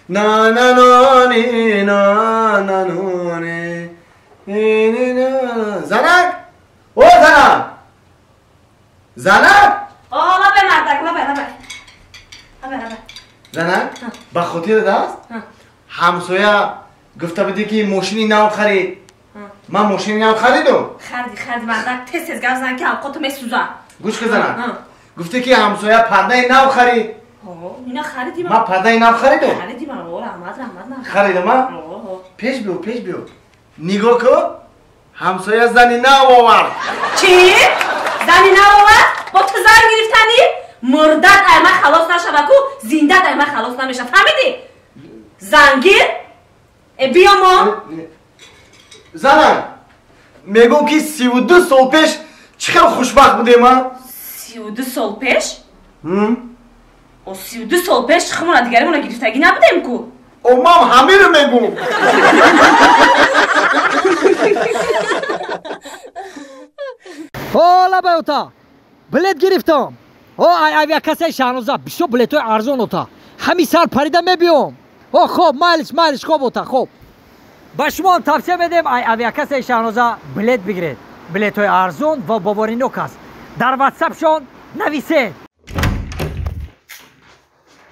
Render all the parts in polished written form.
На на на ни на на ну ни ни ни на. Занак, о занак, занак. О, лабай мардак, лабай, лабай, лабай, лабай. Занак, ба хотират аст, ҳамсоя гуфта будӣ, ки мошини нав харид. Ман мошини нав харидум. Харди, харди, мардак, тез тез гап зан, ки авқоту месӯза. Гӯш ки, занак, гуфтӣ, ки ҳамсоя пардаи нав харид. Ина хариди. Ман пардаи нав харидум. Хариди, ман, раҳмат, раҳмат. Харидам, а? Пеш биё, пеш биё, нигоҳ кун, ҳамсоя зани нав овард. Чӣ? Зани нав овард? Бо ту зан гирифтанӣ? Мурдат ай ман халос нашава ку, зиндат ай ман халос намеша, фаҳмидӣ? Зангир, э, биё мо. Занам, мегӯм, ки 32 сол пеш чӣ хел хушбахт будем, а? 32 сол пеш? О, 32 сол пеш хумона дигаримона гирифтагӣ набудем ку. О, ман ҳамиро мегӯм. О, лабай ота, билет гирифтам. О, ай авиакассаи Шаҳноза бисёр билетҳои арзон, ота. Ҳамин сар парида мебиём. О, хоб, майлиш, майлиш, хоб, ота, хоб. Ба шумоам тавсия медем, ай авиакассаи Шаҳноза билет бигиред. Билетҳои арзон ва боваринок аст. Дар ватсапшон нависед.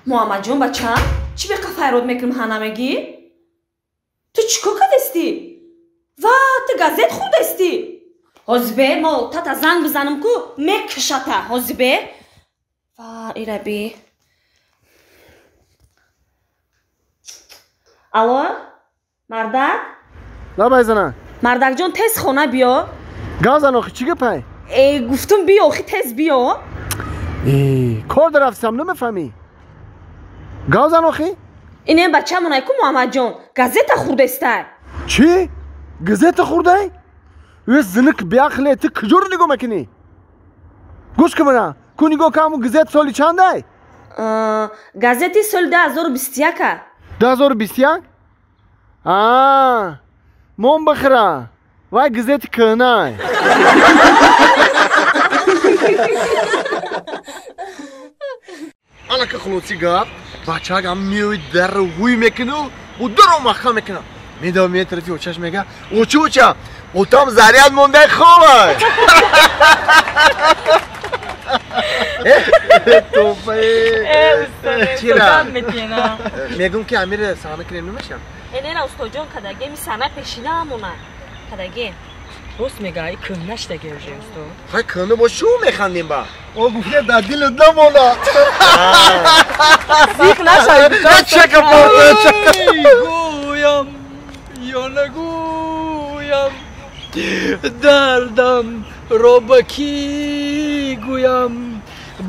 Муҳаммадҷон, бачам, чӣ беқа файрод мекунем, ҳа, намегӣ? Ту чӣ кор кардастӣ? Ва, ту газет хӯрдастӣ? Ҳозибе мо тата занг бизанам ку, мекушата ҳозибе. Ва, ираби. Алло, мардак. Лабай, зана. Мардакҷон, тез хона биё. Гап зан, охи, чӣ гапай? Э, гуфтум, биё, охи, тез биё. Кор дарафтам, намефаҳмӣ? Гап зан, охи. Инем бачамонай ку, Муҳаммадҷон, газета хӯрдестай. Чӣ? Газета хӯрдай? Э, зиник беақле, ту куҷоро нигоҳ мекунӣ? Гӯш кун, мана ку, нигоҳ кун, ҳамун газет соли чандай? Газети соли 2021-а. 2021? А, мон бихӯра, вай газети кӯҳнай. Анака, хулоси гап, бачак ам меои, дарро ҳуй мекуну бо даро маҳкам мекунам, медава, меои тарафи очаш, мега: «Оча, оча, отам заряд мондай, хобай». Чира мегум, ки амир саҳна кунем, намешам. Энена, устоҷон, кадаге ми сана пешинаамона кадаге. Рост мега, и кӯҳна шидаге уже, усто. Хай, кӯҳна бо шу механдем, ба о гуфте дар дилат намона. Зиқ нашавед. Чака. Гӯям ё нагӯям, дардам ро ба кӣ гӯям?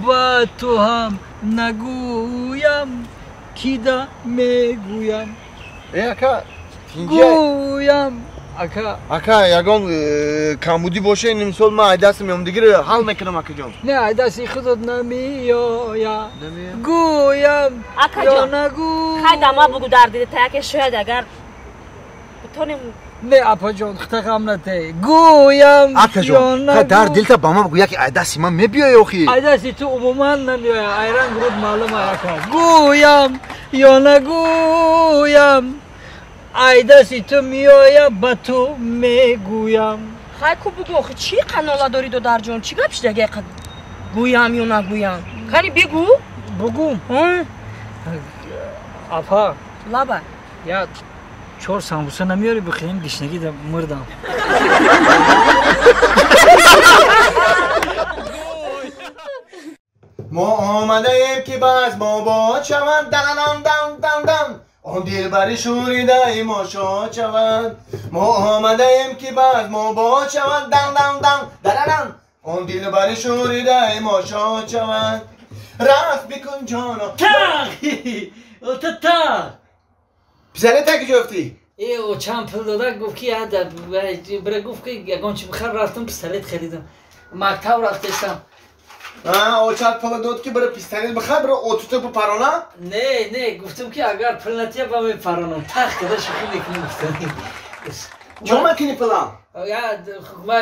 Ба ту ҳам нагӯям, кида мегӯям? Э, ака. Гӯям, ака. Ака, ягон камбудӣ боша, ин мисол ман айдасти меом, дигар ҳал мекунам, акаҷон. Не, айдасти худат намеоя. Гӯям ё нагӯ? Хай, дама бугу, дар дидата яке, шояд агар битонем. Не, апаҷон, хита ғам нате. Гӯям? Акаҷон, дар дилта ба ман бугу, яке айдасти ман мебиёй, охи. Айдасти ту умуман намеоя, айранг руд маълума, ака. Гӯям ё нагӯям, айдасти ту меоя, ба ту мегӯям. Хай ку, бугу, охи, чӣ қанола дорӣ, додарҷон? Чӣ гап шидаги? Гӯям ё нагӯям, кани бигӯ. Бугум, апа? Лаба. Я чор самбуса намеёри, бихӯрем? Гишнагӣ мурдам. Мо омадаем, ки баз мо бод шаванд, дананам дам дам дам, он дилбари шӯридаи мо шод шаванд. Мо омадаем, ки баз мо бод шаванд, дам дам дам дарарам, он дилбари шӯридаи мо шод шаванд. Рафт бикун, ҷоно. Так, та. Писаре, таки ҷофтӣ? Э, очам пул дода, гуфт, ки бира, гуфт, ки ягон чи бихар. Рафтам, пистолет харидам, мактаб рафтестам. Очат пула дод, ки бира пистолет бихар, бира отута бипарона? Не, не, гуфтам, ки агар пул натия, ба мепаронам. Тах када шӯхӣ мекунем, гуфтам. Чо макини пулам? Я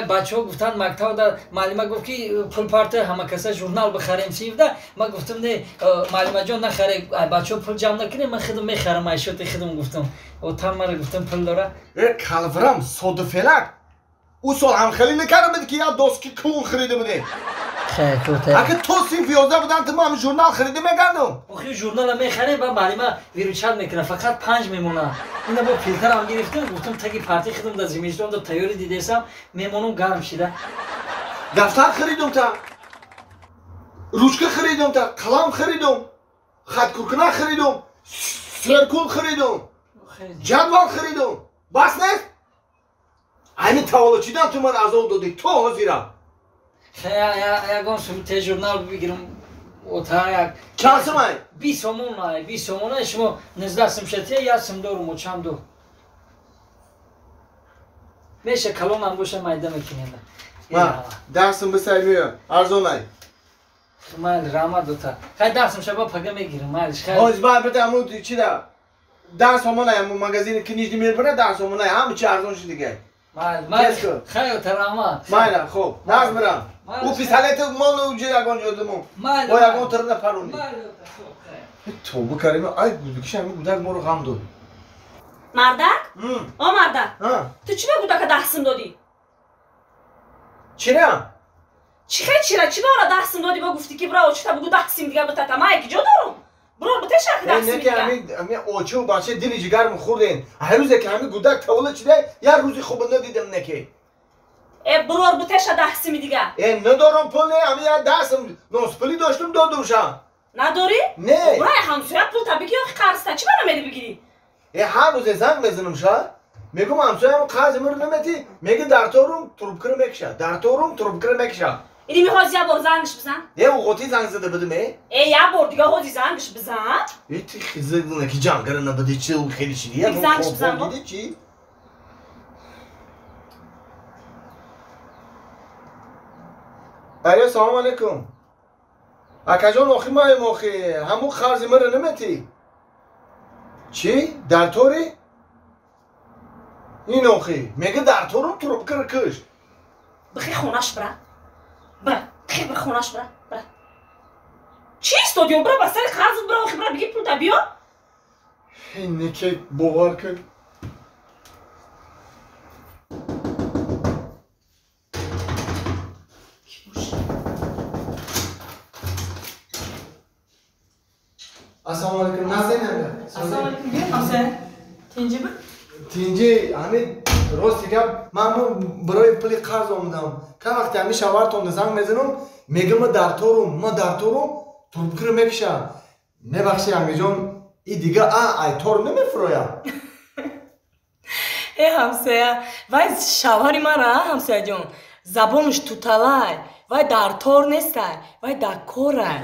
бачаҳо гуфтанд мактабда муаллима гуфт ки пул парта ҳама каса журнал бихарем сивда. Ман гуфтам не муаллимаҷон нахаре, бачаҳо пул ҷамъ накунем, ман худам мехарам айшоти худам гуфтам. Отам мара гуфтам пул дора. Э калврам содифелак. Ӯ сол ҳамхелӣ накарда буд ки як доски клон харида будем. Ака то синфи 11 будам ту ман журнал харида мекардам. Охи журнала мехарем ба муаллима виручат мекунад, фақат 5 мемонад. Ина бо филтрам гирифтам, гуфтам таги парти худам дар зимистон да тайёрӣ дидесам, мемонам гарм шида. Дафтар харидум та, ручка харидум та, қалам харидум, хаткуркуна харидум, серкул харидум, ҷадвал харидум. Бас нест? Айни таваллудчидан ту ман азоб додӣ то ҳозира. Ягон сум те журнал бигирам ота як. Чанд сум ай? 20 сомон ай, 20 сомон ай, шумо 19 сум шатия, як сум дорум, о чанд ду. Меша калонам боша майда мекунем. Ма, 10 сум бисай мея, арзон ай. Майли, раҳмат ота. Хай 10 сум шаба пага мегирам, майли. Ҳоз ба бите аму чи да? 10 сомон ай, аму магазини книжни мебара 10 сомон ай, ҳама чи арзон шуд дига. Майли, майли. Хай ота, раҳмат. Майли, хуб, наз мирам. Ӯ писалет мол уҷа ягон ҷодиму. Бо ягон тирна парони. Тобу карим, ай гудукиш ами гудак моро ғам дод. Мардак? О мардак. Ту чӣ ба гудака 10 сум додӣ? Чира? Чӣ хел чира? Чӣ ба ора 10 сум додӣ бо гуфтӣ ки бира очута бугу 10 сум дига битата? Ман яки ҷо дорум. Бирор битешак 10 сум дига. Ами очу бача дили ҷигарм хӯрден. Ҳар рӯзе ки ами гудак таваллуд шуда, як рӯзи хуб надидам неки. Э бирор битеша 10 суми дига. Э надорам пул не, ами як 10 сум носпулӣ доштум додумша. Надорӣ? Не. Бирай ҳамсоя пул та бигӣ охи қарзта. Чӣ ба намедӣ бигирӣ? Э ҳар рӯзе занг мезанам ша. Мегӯм ҳамсоям қарзи маро наметӣ, меги дар торум трубкаро мекиша. Дар торум трубкаро мекиша. Ини мехоҳӣ як бор зангш бизан? Э уғоти занг зада будим э? Э як бор дига ҳози зангш бизан. Э ти хиза ки ҷангара набуди чи хеле шиди. Зангш бизан. Чи? Алё, салом алейкум. Акаҷон, охи маем охи, ҳамун қарзи маро наметӣ? Чӣ? Дар торӣ? Ин охи, мега дар торум трубкаро киш. Бихе хонаш бира. Бира, бихе бира хонаш бира, бира. Чӣ истодиё? Бира ба сари қарзат бира охи, бира биги пул та биё. Неке бовар кун. Ассалому алайкум, Назинанда. Ассалому алайкум, ҳамсоя. Тинҷи бу? Тинҷи, ҳами рости гап, ман барои пули қарз омадам. Кам вақте ҳами шавҳартонда занг мезанам, мега ма дар торум, ма дар торум, трубкаро мекиша. Мебахши ҳамиҷон, и дига ай тор намефурояд. Э ҳамсоя, вай шавҳари мара, ҳамсояҷон, забонаш туталай, вай дар тор нестай, вай дар корай.